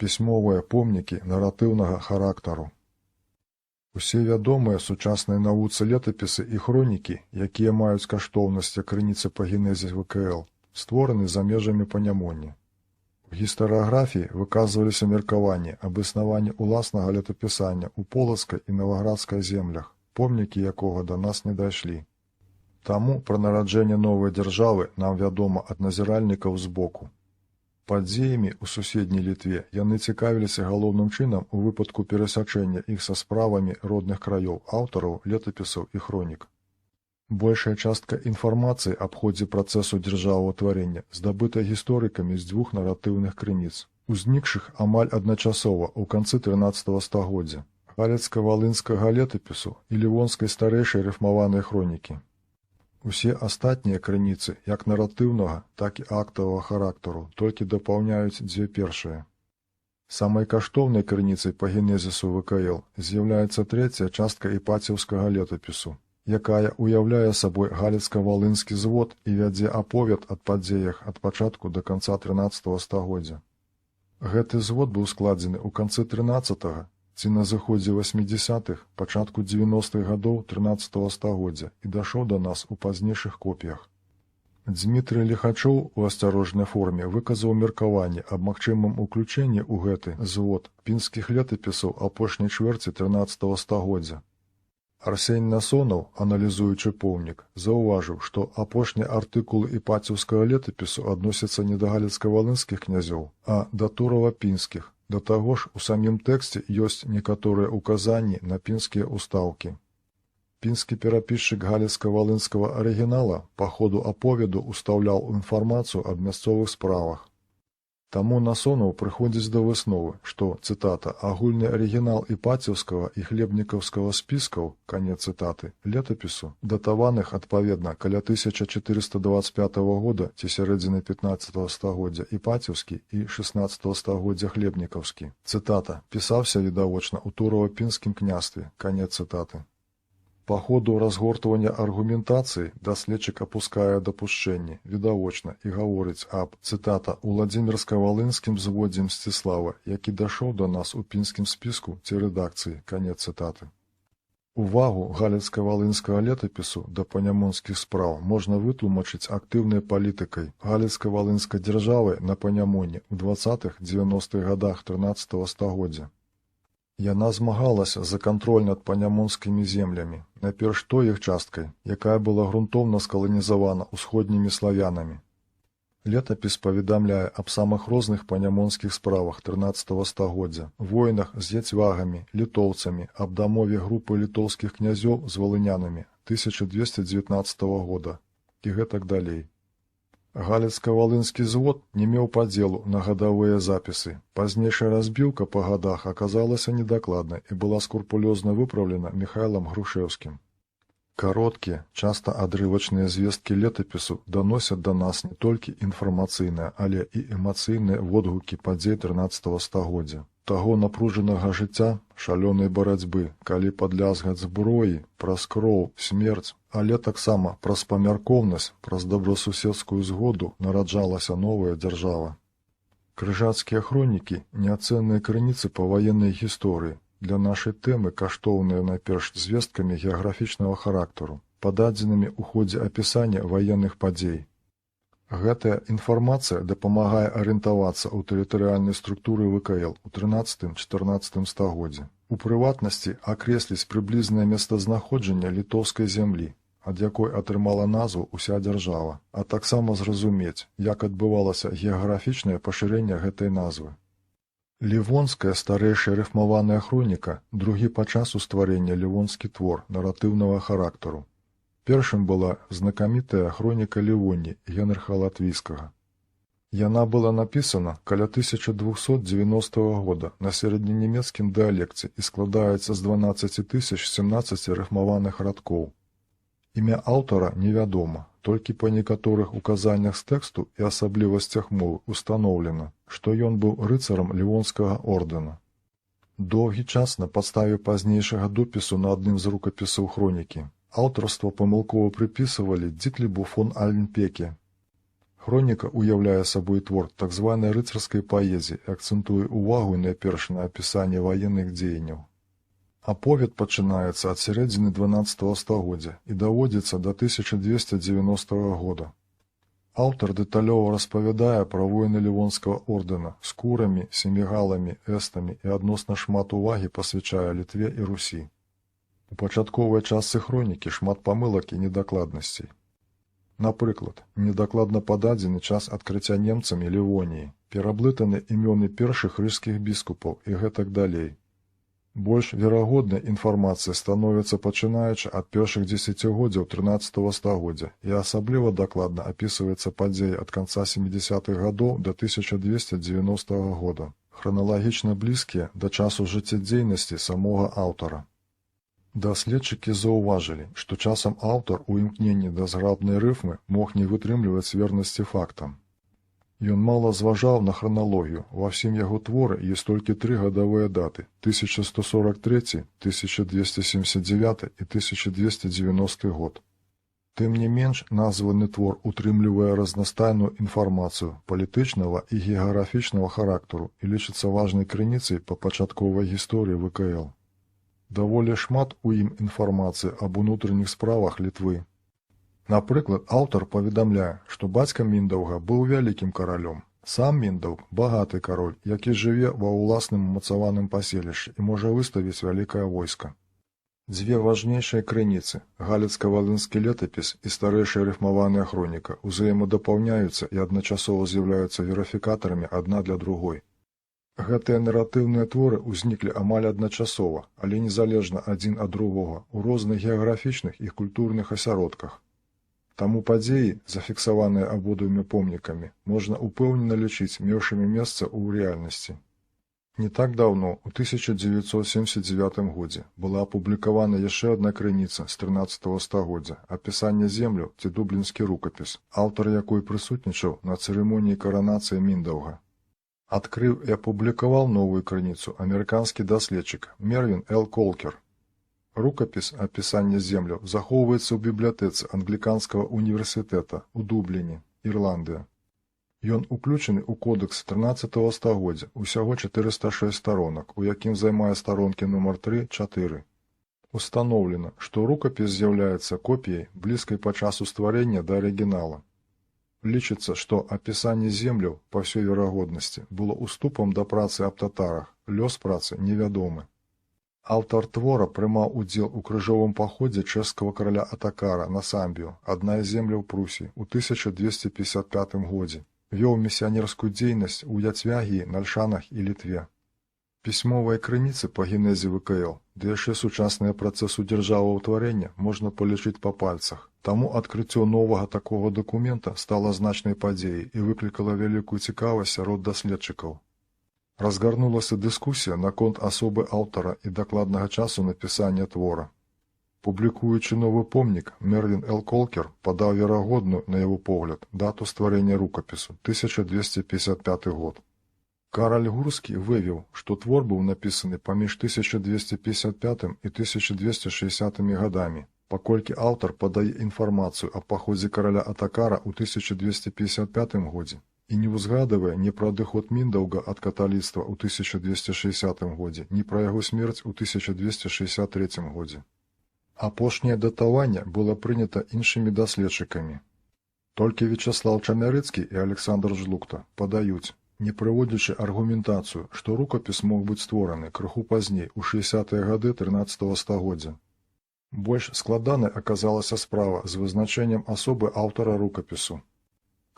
Пісьмовыя помнікі наратыўнага характару. Усе вядомыя сучаснай навуцы летапісы і хронікі, якія маюць каштоўнасць як крыніцы па генезе ВКЛ, створаны за межамі Панямоння. У гістарыяграфіі выказваліся меркаванні аб існаванні ўласнага летапісання ў Полацкай і Наваградскай землях, помнікі якога да нас не дайшлі. Таму пра нараджэнне новай дзяржавы нам вядома ад назіральнікаў збоку. Падзеямі ў суседняй Літве яны цікавіліся галоўным чынам у выпадку перасячэння іх са справамі родных краёў аўтараў летапісаў і хронік. Большая частка інфармацыі аб ходзе працэсу дзяржаваўтварэння здабыта гісторыкамі з дзвюх наратыўных крыніц, узнікшых амаль адначасова ў канцы 13 стагоддзя: Галецка-валынскага летапісу і лівонскай старэйшай рыфмаванай хронікі. Усе астатнія крыніцы як наратыўнага, так і актавага характару толькі дапаўняюць дзве першыя. Самай каштоўнай крыніцай па генезісу ВКЛ з'яўляецца трэцяя частка Іпацеўскага летапісу, якая ўяўляе сабой галецка-валынскі звод і вядзе аповед аб падзеях ад пачатку да канца 13 стагоддзя. Гэты звод быў складзены ў канцы 13 ці на зыходзе 80-х, пачатку 90-х гадоў 13 стагоддзя і дайшоў да нас у пазнейшых копіях. Дзмітрый Ліхачоў у асцярожнай форме выказаў меркаванне аб магчымым уключэнні ў гэты звод пінскіх летапісаў апошняй чвэрці 13 стагоддзя. Арсень Насонаў, аналізуючы помнік, заўважыў, што апошнія артыкулы Іпацеўскага летапісу адносяцца не да галецка-валынскіх князёў, а да турава-пінскіх. Да таго ж, у самім тэксце ёсць некаторыя ўказанні на пінскія ўстаўкі. Пінскі перапісчык галецка-валынскага арыгінала па ходу аповеду ўстаўляў інфармацыю аб мясцовых справах. Таму Насонаў прыходзіць да высновы, што, цытата, «агульны арыгінал Іпацеўскага і Хлебнікаўскага спіскаў, канец цытаты, летапісу, датаваных адпаведна каля 1425 года ці сярэдзіны 15 стагоддзя Іпацеўскі і 16 стагоддзя Хлебнікаўскі, цытата, пісаўся відавочна ў Турава-Пінскім княстве, канец цытаты». Па ходу разгортвання аргументацыі даследчык апускае дапушчэнні, відавочна, і гаворыць аб, цытата, «уладзімірска-валынскім зводзе Мсціслава, які дайшоў да нас у пінскім спіску ці рэдакцыі», канец цытаты. Увагу галецка-валынскага летапісу да панямонскіх спраў можна вытлумачыць актыўнай палітыкай галецка-валынскай дзяржавы на Панямонні ў 20-90-х годах 13 стагоддзя. Яна змагалася за кантроль над панямонскімі землямі, найперш той іх часткай, якая была грунтоўна скаланізавана ўсходнімі славянамі. Летапіс паведамляе аб самых розных панямонскіх справах 13 стагоддзя, войнах з яцвягамі, літоўцамі, аб дамове групы літоўскіх князёў з валынянамі 1219 года і гэтак далей. Галецка-валынскі звод не меў падзелу на гадавыя запісы. Пазнейшая разбіўка па гадах аказалася недакладнай і была скрупулёзна выпраўлена Міхайлам Грушэўскім. Кароткія, часта адрывачныя звесткі летапісу даносяць да нас не толькі інфармацыйныя, але і эмацыйныя водгукі падзей 13 стагоддзя. Таго напружанага жыцця, шалёнай барацьбы, калі пад лязгат зброі, праз кроў, смерць, але таксама праз памяркоўнасць, праз добрасуседскую згоду нараджалася новая дзяржава. Крыжацкія хронікі неацэнныя крыніцы паваеннай гісторыі, для нашай тэмы каштоўныя найперш звесткамі геаграфічнага характару, пададзенымі ў ходзе апісання ваенных падзей. Гэтая інфармацыя дапамагае арыентавацца ў тэрытарыяльнай структуры ВКЛ у 13-14 стагоддзі. У прыватнасці акрэсліць прыблізнае месцазнаходжанне літоўскай зямлі, ад якой атрымала назву ўся дзяржава, а таксама зразумець, як адбывалася геаграфічнае пашырэнне гэтай назвы. Лівонская старэйшая рыфмаваная хроніка, другі па часу стварэння лівонскі твор наратыўнага характару. Першым была знакамітая хроніка Лівоніі Генрыха Латвійскага. Яна была напісана каля 1290 года на сярэдненямецкім дыялекце і складаецца з 12 017 рыфмаваных радкоў. Імя аўтара невядома, толькі па некаторых указаннях з тэксту і асаблівасцях мовы устаноўлена, што ён быў рыцарам Лівонскага ордэна. Доўгі час на падставе пазнейшага допісу на адным з рукапісаў хронікі аўтарства памылкова прыпісвалі Дзітлібу фон Альнпеке. Хроніка ўяўляе сабой твор так званай рыцарскай паэзіі і акцэнтуе ўвагу найперш на апісанні ваенных дзеянняў. Аповед пачынаецца ад сярэдзіны XII стагоддзя і даводзіцца да 1290 года. Аўтар дэталёва распавядае пра войны Лівонскага ордэна з курамі, семігаламі, эстамі і адносна шмат увагі пасвячае Літве і Русі. У пачатковай частцы хронікі шмат памылак і недакладнасцей. Напрыклад, недакладна пададзены час адкрыцця немцамі Лівоніі, пераблытаны імёны першых рыжскіх біскупаў і гэтак далей. Больш верагоднай інфармацыя становіцца пачынаючы ад першых дзесяцігоддзяў XIII стагоддзя і асабліва дакладна апісваецца падзеі ад канца 70-х гадоў да 1290 года, храналагічна блізкія да часу жыццядзейнасці самога аўтара. Даследчыкі заўважылі, што часам аўтар у імкненні да зграбнай рыфмы мог не вытрымліваць вернасці фактам. Ён мала зважаў на храналогію, ва ўсім яго творы ёсць толькі тры гадавыя даты: 1143, 1279 і 1290 год. Тым не менш, названы твор утрымлівае разнастайную інфармацыю палітычнага і геаграфічнага характару і лічыцца важнай крыніцай па пачатковай гісторыі ВКЛ. Даволі шмат у ім інфармацыі аб унутраных справах Літвы. Напрыклад, аўтар паведамляе, што бацька Міндаўга быў вялікім каралём. Сам Міндаўг багаты кароль, які жыве ва ўласным умацаваным паселішчы і можа выставіць вялікае войска. Дзве важнейшыя крыніцы галіцка-валынскі летапіс і старэйшая рыфмаваная хроніка ўзаемадапаўняюцца і адначасова з'яўляюцца верыфікатарамі адна для другой. Гэтыя наратыўныя творы ўзніклі амаль адначасова, але незалежна адзін ад другога ў розных геаграфічных і культурных асяродках. Таму падзеі, зафіксаваныя абодвумя помнікамі, можна ўпэўнена лічыць меўшымі месца ў рэальнасці. Не так даўно, у 1979 годзе, была апублікавана яшчэ адна крыніца з XIII стагоддзя апісанне земляў ці дублінскі рукапіс, аўтар якой прысутнічаў на цырымоніі каранацыі Міндаўга. Адкрыў і апублікаваў новую крыніцу амерыканскі даследчык Мервін Л. Колкер. Рукапіс апісання земляў захоўваецца ў бібліятэцы англіканскага універсітэта ў Дубліне, Ірландыя. Ён уключаны ў кодэкс XIII стагоддзя, усяго 406 старонак, у якім займае старонкі нумар 3, 4. Устаноўлена, што рукапіс з'яўляецца копіяй, блізкай па часу стварэння да арыгінала. Лічыцца, што апісанне земляў, па ўсёй верагоднасці, было уступам да працы аб татарах, лёс працы невядомы. Аўтар твора прымаў удзел у крыжовым паходзе чэшскага караля Атакара на Самбію, адна з земляў Прусіі, у 1255 годзе. Вёў місіянерскую дзейнасць у Яцвягіі, на Альшанах і Літве. Пісьмовыя крыніцы па генезе ВКЛ, ды яшчэ сучасныя працэсу дзяржаваўтварэння можна палічыць па пальцах. Таму адкрыццё новага такога дакумента стала значнай падзеяй і выклікала вялікую цікавасць сярод даследчыкаў. Разгарнулася дыскусія наконт асобы аўтара і дакладнага часу напісання твора. Публікуючы новы помнік, Мервін Л. Колкер падаў верагодную, на яго погляд, дату стварэння рукапісу 1255 год. Караль Гурскі вывеў, што твор быў напісаны паміж 1255 і 1260 гадамі, паколькі аўтар падае інфармацыю аб паходзе караля Атакара ў 1255 годзе і не ўзгадвае ні пра адыход Міндаўга ад каталіцтва ў 1260 годзе, ні пра яго смерць у 1263 годзе. Апошняе датаванне было прынята іншымі даследчыкамі. Толькі Вячаслаў Чамярыцкі і Александр Жлукта падаюць, не прыводзячы аргументацыю, што рукапіс мог быць створаны крыху пазней, у 60-е гады XIII стагоддзя. Больш складанай аказалася справа з вызначэннем асобы аўтара рукапісу.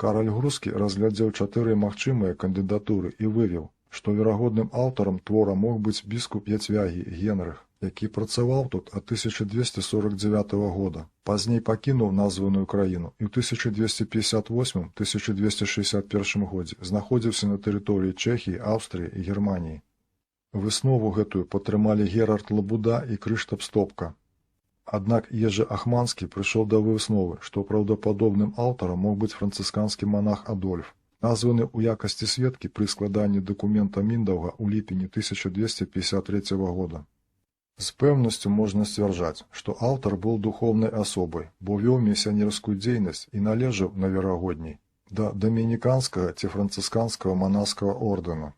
Караль Грускі разглядзеў чатыры магчымыя кандыдатуры і вывеў, што верагодным аўтарам твора мог быць біскуп Яцвягі Генрых, які працаваў тут ад 1249 года, пазней пакінуў названую краіну і ў 1258-1261 годзе знаходзіўся на тэрыторыі Чэхіі, Аўстрыі і Германіі. Выснову гэтую падтрымалі Герард Лабуда і Крыштаф Стопка. Аднак Ежы Ахманскі прыйшоў да высновы, што праўдападобным аўтарам мог быць францысканскі манах Адольф, названы ў якасці сведкі пры складанні дакумента Міндаўга ў ліпені 1253 года. З пэўнасцю можна сцвярджаць, што аўтар быў духоўнай асобай, бо вёў місіянерскую дзейнасць і належаў, найверагодней, да дамініканскага ці францысканскага манаскага ордэна.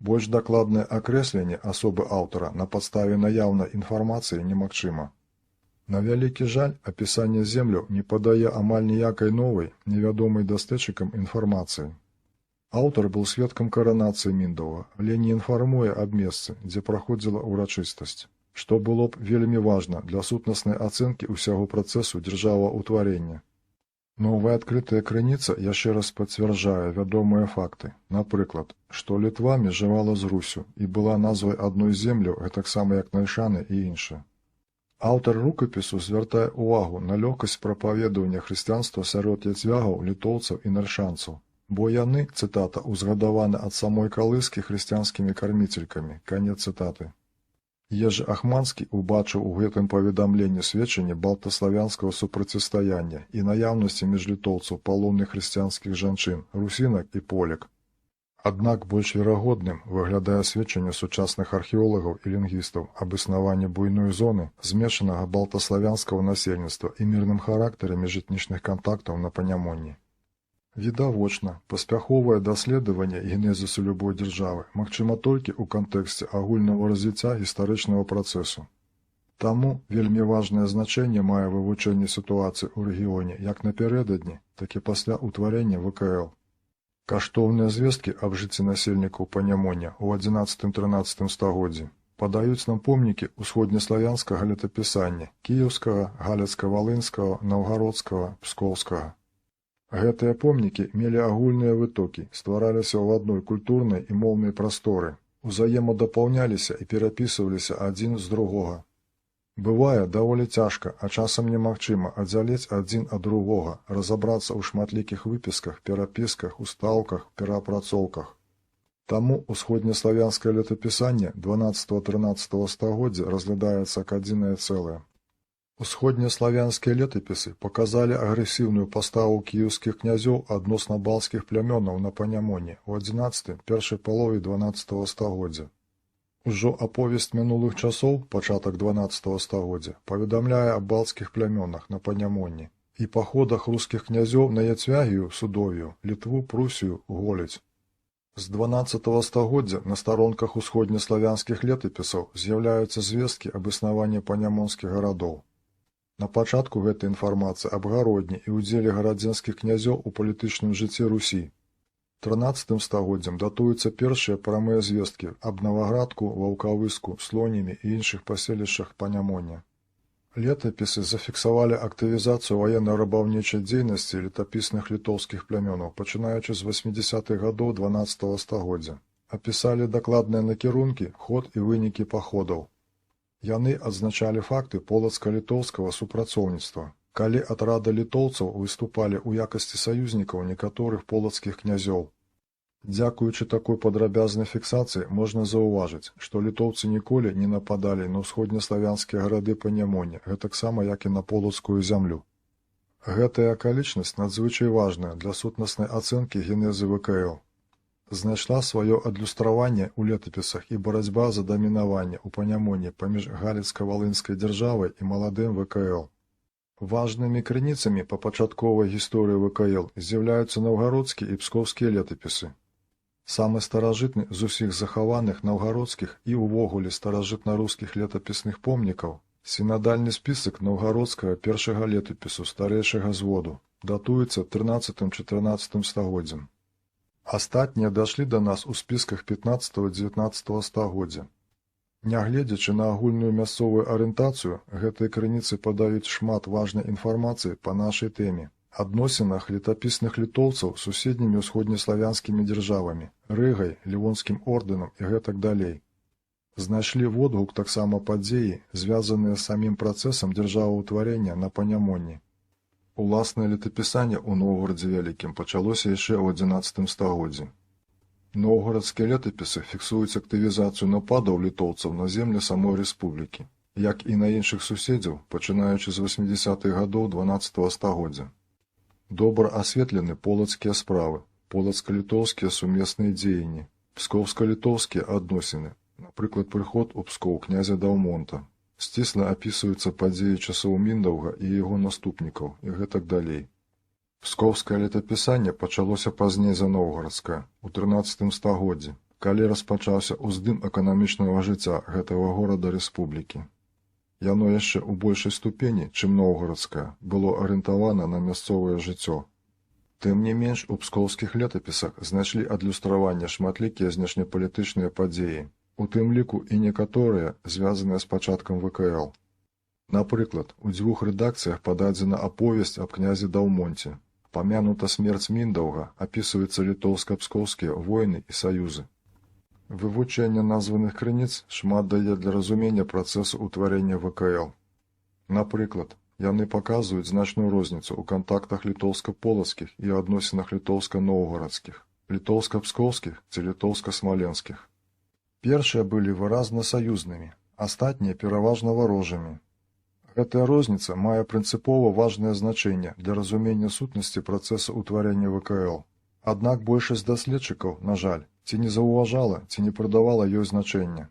Больш дакладнае акрэсленне асобы аўтара на падставе наяўнай інфармацыі немагчыма. На вялікі жаль, апісанне земляў не падае амаль ніякай новай, невядомай даследчыкам інфармацыі. Аўтар быў сведкам каранацыі Міндоўга, але не інфармуе аб месцы, дзе праходзіла ўрачыстасць, што было б вельмі важна для сутнаснай ацэнкі ўсяго працэсу дзяржаваўтварэння. Новая адкрытая крыніца яшчэ раз пацвярджае вядомыя факты, напрыклад, што Літва межавала з Руссю і была назвай адной з земляў, гэтаксама як Найшаны і іншыя. Аўтар рукапісу звяртае ўвагу на лёгкасць прапаведавання хрысціянства сярод яцвягаў, літоўцаў і наршанцаў, бо яны, цытата, узгадаваны ад самой калыскі хрысціянскімі карміцелькамі, канец цытаты. Ежы Ахманскі ўбачыў у гэтым паведамленні сведчанне балтаславянскага супрацьстаяння і наяўнасці між літоўцаў палонных хрысціянскіх жанчын, русінак і полек. Аднак больш верагодным выглядае сведчанне сучасных археолагаў і лінгвістаў аб існаванні буйной зоны змешанага балтаславянскага насельніцтва і мірным характары міжэтнічных кантактаў на Панямонні. Відавочна, паспяховае даследаванне генезісу любой дзяржавы магчыма толькі ў кантэксце агульнага развіцця гістарычнага працэсу. Таму вельмі важнае значэнне мае вывучэнне сітуацыі ў рэгіёне як напярэдадні, так і пасля ўтварэння ВКЛ. Каштоўныя звесткі аб жыцці насельнікаў Панямоння ў XI-XIII стагоддзі падаюць нам помнікі ўсходнеславянскага летапісання кіеўскага, галецка-валынскага, наўгародскага, пскоўскага. Гэтыя помнікі мелі агульныя вытокі, ствараліся ў адной культурнай і моўнай прасторы, узаемадапаўняліся і перапісваліся адзін з другога. Бывае даволі цяжка, а часам немагчыма аддзяліць адзін ад другога, разабрацца ў шматлікіх выпісках, перапісках, устаўках, перапрацоўках. Таму ўсходнеславянскае летапісанне XII-XIII стагоддзя разглядаецца як адзінае цэлае. Усходнеславянскія летапісы паказалі агрэсіўную паставу кіеўскіх князёў адносна балцкіх плямёнаў на Панямонні ў XI – першай палове XII стагоддзя. Ужо аповесць мінулых часоў, пачатак XII стагоддзя, паведамляе аб балцкіх плямёнах на Панямонні і паходах рускіх князёў на Яцвягію, Судовію, Літву, Прусію, Голядзь. З XII стагоддзя на старонках усходнеславянскіх летапісаў з'яўляюцца звесткі аб існаванні панямонскіх гарадоў. На пачатку гэта інфармацыя аб Гародні і ўдзеле гарадзенскіх князёў у палітычным жыцці Русі. XIII стагоддзям датуюцца першыя прамыя звесткі аб Наваградку, Ваўкавыску, Слонімі і іншых паселішчах Панямоння. Летапісы зафіксавалі актывізацыю ваенна-рабаўнічай дзейнасці летапісных літоўскіх плямёнаў, пачынаючы з 80-х гадоў XII стагоддзя. Апісалі дакладныя накірункі, ход і вынікі паходаў. Яны адзначалі факты полацка-літоўскага супрацоўніцтва, калі атрады літоўцаў выступалі ў якасці саюзнікаў некаторых полацкіх князёў. Дзякуючы такой падрабязнай фіксацыі можна заўважыць, што літоўцы ніколі не нападалі на ўсходнеславянскія гарады Панямоння, гэтаксама як і на Полацкую зямлю. Гэтая акалічнасць надзвычай важная для сутнаснай ацэнкі генезы ВКЛ. Знайшла сваё адлюстраванне ў летапісах і барацьба за дамінаванне ў Панямонні паміж Галіцка-Валынскай дзяржавай і маладым ВКЛ. Важнымі крыніцамі па пачатковай гісторыі ВКЛ з'яўляюцца наўгародскія і пскоўскія летапісы. Самы старажытны з усіх захаваных наўгародскіх і ўвогуле старажытнарускіх летапісных помнікаў сінадальны спісак наўгародскага першага летапісу старэйшага зводу датуецца XIII-XIV стагоддзям. Астатнія дайшлі да нас у спісках XV-XIX стагоддзя. Нягледзячы на агульную мясцовую арыентацыю, гэтыя крыніцы падаюць шмат важнай інфармацыі па нашай тэме адносінах летапісных літоўцаў з суседнімі ўсходнеславянскімі дзяржавамі, Рыгай, Лівонскім ордэнам і гэтак далей. Знайшлі водгук таксама падзеі, звязаныя з самім працэсам дзяржаваўтварэння на Панямонні. Уласнае летапісанне ў Ноўгарадзе Вялікім пачалося яшчэ ў XI стагоддзі. Ноўгарадскія летапісы фіксуюць актывізацыю нападаў літоўцаў на землі самой рэспублікі, як і на іншых суседзяў, пачынаючы з 80-х гадоў XII стагоддзя. Добра асветлены полацкія справы, полацка-літоўскія сумесныя дзеянні, пскоўска-літоўскія адносіны, напрыклад, прыход у Пскоў князя Даўмонта. Сцісла апісваюцца падзеі часоў Міндаўга і яго наступнікаў і гэтак далей. Пскоўскае летапісанне пачалося пазней за ноўгарадскае, у 13 стагоддзі, калі распачаўся ўздым эканамічнага жыцця гэтага горада-рэспублікі. Яно яшчэ ў большай ступені, чым ноўгарадскае, было арыентавана на мясцовае жыццё. Тым не менш, у пскоўскіх летапісах знайшлі адлюстраванне шматлікія знешнепалітычныя падзеі, у тым ліку і некаторыя, звязаныя з пачаткам ВКЛ. Напрыклад, у дзвюх рэдакцыях пададзена аповесць аб князе Даўмонце, памянута смерць Міндаўга, апісваюцца літоўска-пскоўскія войны і саюзы. Вывучэнне названых крыніц шмат дае для разумення працэсу ўтварэння ВКЛ. Напрыклад, яны паказваюць значную розніцу ў кантактах літоўска-полацкіх і адносінах літоўска-ноўгарадскіх, літоўска-пскоўскіх ці літоўска-смаленскіх. Першыя былі выразна саюзнымі, астатнія пераважна варожымі. Гэтая розніца мае прынцыпова важнае значэнне для разумення сутнасці працэсу ўтварэння ВКЛ. Аднак большасць даследчыкаў, на жаль, ці не заўважала, ці не прыдавала ёй значэння.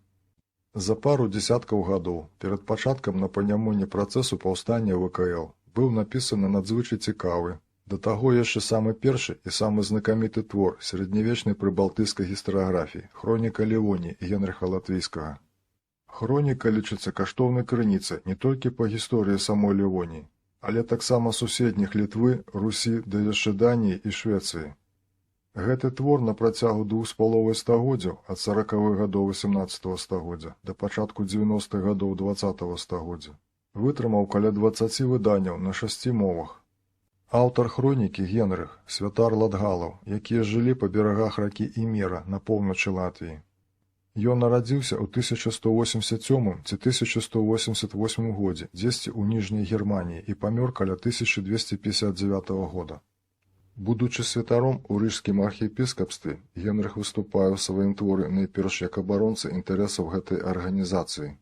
За пару дзесяткаў гадоў перад пачаткам на панямонне працэсу паўстання ВКЛ быў напісаны надзвычай цікавы, да таго яшчэ самы першы і самы знакаміты твор сярэднявечнай прыбалтыйскай гістарыяграфіі «Хроніка Лівоніі» Генрыха Латвійскага. Хроніка лічыцца каштоўнай крыніцай не толькі па гісторыі самой Лівоніі, але таксама суседніх Літвы, Русі, да яшчэ Даніі і Швецыі. Гэты твор на працягу 2,5 стагоддзяў ад 40-х гадоў 18 стагоддзя да пачатку 90-х гадоў 20 стагоддзя вытрымаў каля 20 выданняў на 6 мовах. Аўтар хронікі Генрых, святар латгалаў, якія жылі па берагах ракі Імера на поўначы Латвіі. Ён нарадзіўся ў 1187 ці 1188 годзе дзесьці ў Ніжняй Германіі і памёр каля 1259 года. Будучы святаром у рыжскім архіепіскапстве, Генрых выступае ў сваім творы найперш як абаронца інтарэсаў гэтай арганізацыі.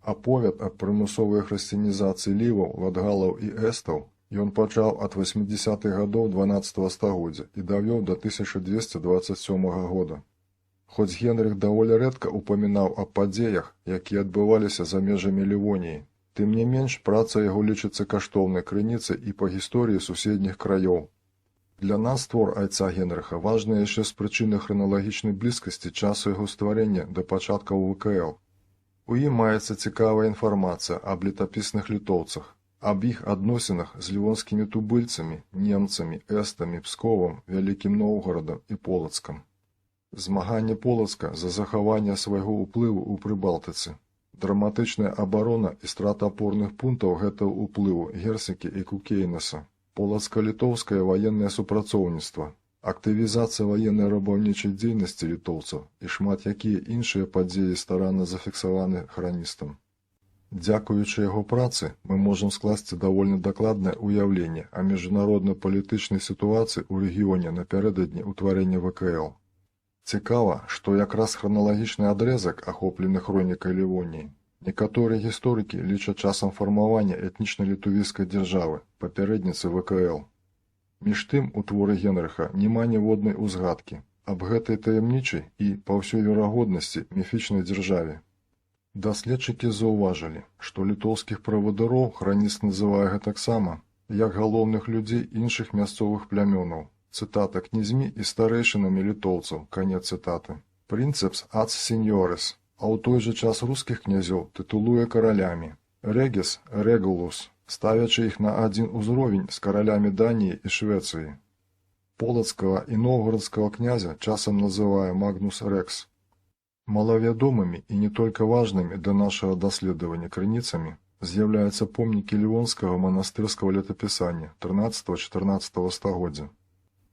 Аповед аб прымусовай хрысціянізацыі ліваў, латгалаў і эстаў ён пачаў ад 80-х гадоў 12 стагоддзя і давёў да 1227 года. Хоць Генрых даволі рэдка ўпамінаў аб падзеях, якія адбываліся за межамі Лівоніі, тым не менш праца яго лічыцца каштоўнай крыніцай і па гісторыі суседніх краёў. Для нас твор айца Генрыха важны яшчэ з прычыны храналагічнай блізкасці часу яго стварэння да пачаткаў ВКЛ. У ім маецца цікавая інфармацыя аб летапісных літоўцах, аб іх адносінах з лівонскімі тубыльцамі, немцамі, эстамі, Псковам, Вялікім Ноўгарадам і Полацкам. Змаганне Полацка за захаванне свайго ўплыву ў Прыбалтыцы, драматычная абарона і страта апорных пунктаў гэтага ўплыву Герсікі і Кукейнеса, полацка-літоўскае ваеннае супрацоўніцтва, актывізацыя ваеннай рабаўнічай дзейнасці літоўцаў і шмат якія іншыя падзеі старанна зафіксаваны храністам. Дзякуючы яго працы мы можам скласці даволі дакладнае ўяўленне аб міжнародна-палітычнай сітуацыі ў рэгіёне напярэдадні ўтварэння ВКЛ. Цікава, што якраз храналагічны адрэзак, ахоплены хронікай Лівоніі, некаторыя гісторыкі лічаць часам фармавання этнічна-літувійскай дзяржавы, папярэдніцы ВКЛ. Між тым, у творы Генрыха няма ніводнай узгадкі аб гэтай таямнічай і, па ўсёй верагоднасці, міфічнай дзяржаве. Даследчыкі заўважылі, што літоўскіх правадыроў храніст называе гэтаксама, як галоўных людзей іншых мясцовых плямёнаў, цытата, князьмі і старэйшынамі літоўцаў, канец цытаты, «Принцепс ад сеньорес», а ў той жа час рускіх князёў тытулуе каралямі, «Регес регулус», ставячы іх на адзін узровень з каралямі Даніі і Швецыі. Полацкага і ноўгарадскага князя часам называе Магнус Рэкс. Малавядомымі і не толькі важнымі для нашага даследавання крыніцамі з'яўляюцца помнікі лівонскага манастырскага летапісання 13-14 стагоддзя.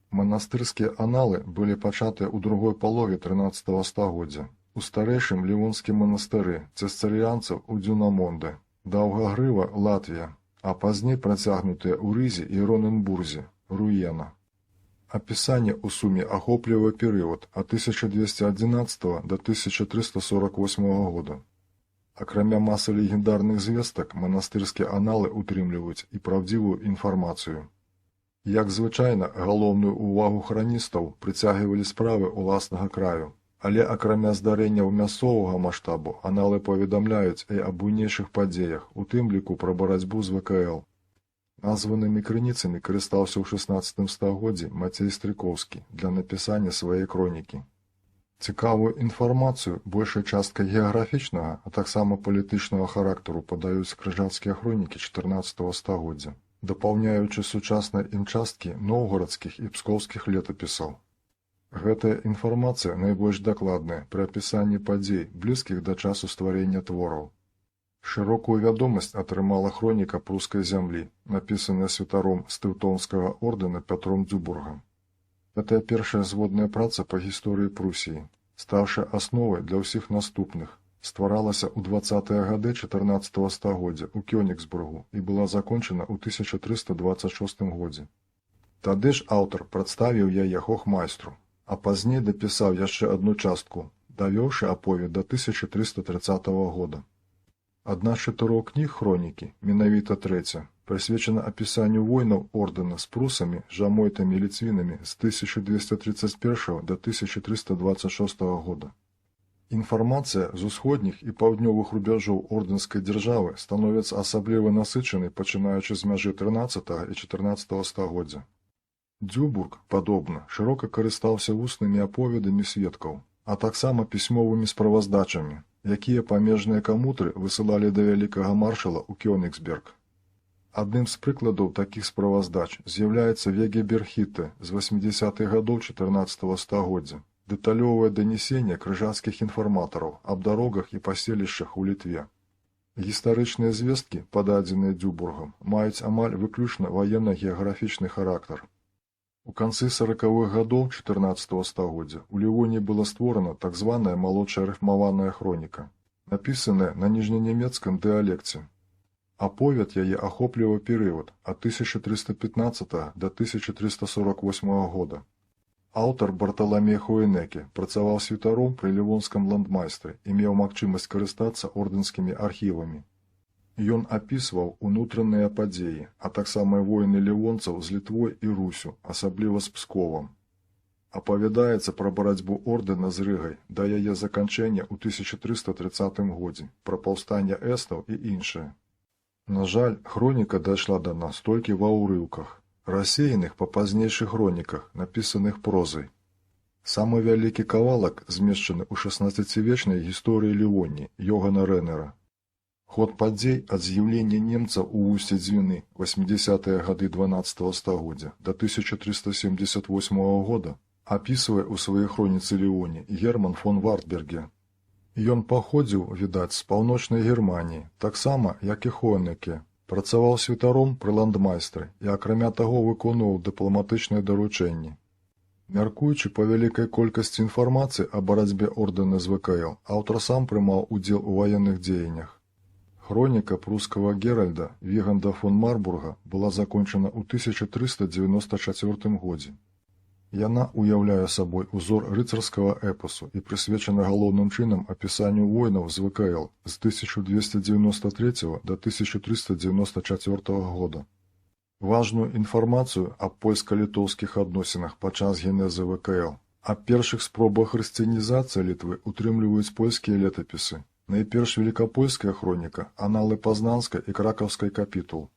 Манастырскія аналы былі пачатыя ў другой палове 13 стагоддзя у старэйшым лівонскім манастыры цэсарыянцаў у Дзюнамонде, Даўгагрыва, Латвія, а пазней працягнутыя ў Рызе і Роненбурзе, Руена. Апісанне ў суме ахоплівае перыяд ад 1211 до 1348 года. Акрамя масы легендарных звестак, манастырскія аналы ўтрымліваюць і праўдзівую інфармацыю. Як звычайна, галоўную ўвагу храністаў прыцягвалі справы ўласнага краю, але акрамя здарэнняў мясцовага маштабу аналы паведамляюць і аб буйнейшых падзеях, у тым ліку пра барацьбу з ВКЛ. Названымі крыніцамі карыстаўся ў 16 стагоддзі Мацей Стрыйкоўскі для напісання сваёй хронікі. Цікавую інфармацыю, большай часткай геаграфічнага, а таксама палітычнага характару падаюць крыжацкія хронікі 14 стагоддзя, дапаўняючы сучасныя ім часткі ноўгарадскіх і пскоўскіх летапісаў. Гэтая інфармацыя найбольш дакладная пры апісанні падзей, блізкіх да часу стварэння твораў. Шырокую вядомасць атрымала хроніка прускай зямлі, напісаная святаром з Тэўтонскага ордэна Пятром Дзюбургам. Гэтая першая зводная праца па гісторыі Прусіі, стаўшая асновай для ўсіх наступных, стваралася ў 20-тыя гады 14 стагоддзя ў Кёнігсбургу і была закончана ў 1326 годзе. Тады ж аўтар прадставіў яе хохмайстру, а пазней дапісаў яшчэ адну частку, давёўшы аповед да 1330 года. Адна з чатырох кніг хронікі, менавіта трэця, прысвечана апісанню войнаў ордэна з прусамі, жамойтамі і ліцвінамі з 1231 да 1326 года. Інфармацыя з усходніх і паўднёвых рубяжоў ордэнскай дзяржавы становіцца асабліва насычанай, пачынаючы з мяжы 13 і 14 стагоддзя. Дзюбург, падобна, шырока карыстаўся вуснымі аповедамі сведкаў, а таксама пісьмовымі справаздачамі, якія памежныя камутры высылалі да вялікага маршала ў Кёнігсберг. Адным з прыкладаў такіх справаздач з'яўляецца Вегеберхіте з 80-х гадоў 14 стагоддзя, дэталёвае данесенне крыжацкіх інфарматараў аб дарогах і паселішчах у Літве. Гістарычныя звесткі, пададзеныя Дзюбургам, маюць амаль выключна ваенна-геаграфічны характар. У канцы 40-х гадоў 14 стагоддзя ў Лівоніі была створана так званая малодшая рыфмаваная хроніка, напісаная на ніжненямецкам дыялекце. Аповед яе ахопліваў перыяд ад 1315 да 1348 года. Аўтар Барталамей Хоенеке працаваў святаром пры лівонскім ландмайстры і меў магчымасць карыстацца ордэнскімі архівамі. Ён апісваў унутраныя падзеі, а таксама войны лівонцаў з Літвой і Руссю, асабліва з Псковам. Апавядаецца пра барацьбу ордэна з Рыгай да яе заканчэння ў 1330 годзе, пра паўстанне эстаў і іншае. На жаль, хроніка дайшла да нас толькі ва ўрыўках, рассеяных па пазнейшых хроніках, напісаных прозай. Самы вялікі кавалак змешчаны ў 16-вечнай гісторыі Лівоніі Йогана Рэнера. Ход падзей ад з'яўлення немцаў у вусці Дзвіны 80-тыя гады 12 стагоддзя да 1378 года апісвае ў сваёй хроніцы Лівоніі Герман фон Вартберге. Ён паходзіў, відаць, з паўночнай Германіі, таксама, як і Хоенеке, працаваў святаром пры ландмайстры і акрамя таго выконваў дыпламатычныя даручэнні. Мяркуючы па вялікай колькасці інфармацыі аб барацьбе ордэна з ВКЛ, аўтар сам прымаў удзел у ваенных дзеяннях. Хроніка прускага геральда Віганда фон Марбурга была закончана ў 1394 годзе. Яна ўяўляе сабой узор рыцарскага эпасу і прысвечана галоўным чынам апісанню войнаў з ВКЛ з 1293 да 1394 года. Важную інфармацыю аб польска-літоўскіх адносінах падчас генезы ВКЛ, аб першых спробах хрысціянізацыі Літвы утрымліваюць польскія летапісы, найперш велікапольская хроніка, аналы пазнанскай і кракаўскай капітул.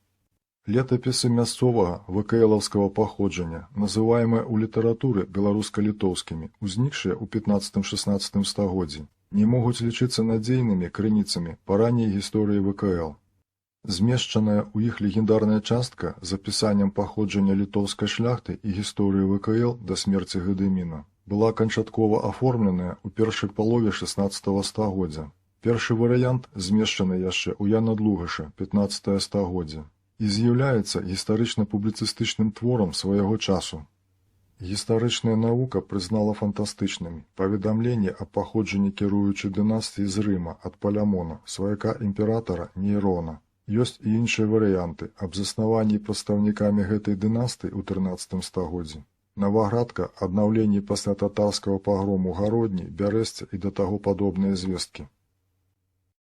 Летапісы мясцовага ВКЛаўскага паходжання, называемыя ў літаратуры беларуска-літоўскімі, узнікшыя ў 15-16 стагоддзі, не могуць лічыцца надзейнымі крыніцамі па ранняй гісторыі ВКЛ. Змешчаная ў іх легендарная частка з апісаннем паходжання літоўскай шляхты і гісторыі ВКЛ да смерці Гедыміна была канчаткова аформленая ў першай палове 16 стагоддзя. Першы варыянт змешчаны яшчэ ў Яна Длугаша 15 стагоддзя і з'яўляецца гістарычна-публіцыстычным творам свайго часу. Гістарычная навука прызнала фантастычнымі паведамленні аб паходжанні кіруючай дынастыі з Рыма ад Палямона, сваяка імператара Нейрона. Ёсць і іншыя варыянты аб заснаванні прадстаўнікамі гэтай дынастыі ў 13 стагоддзі. Наваградка, аднаўленні пасля татарскага пагрому Гародні, Бярэсця і да таго падобныя звесткі.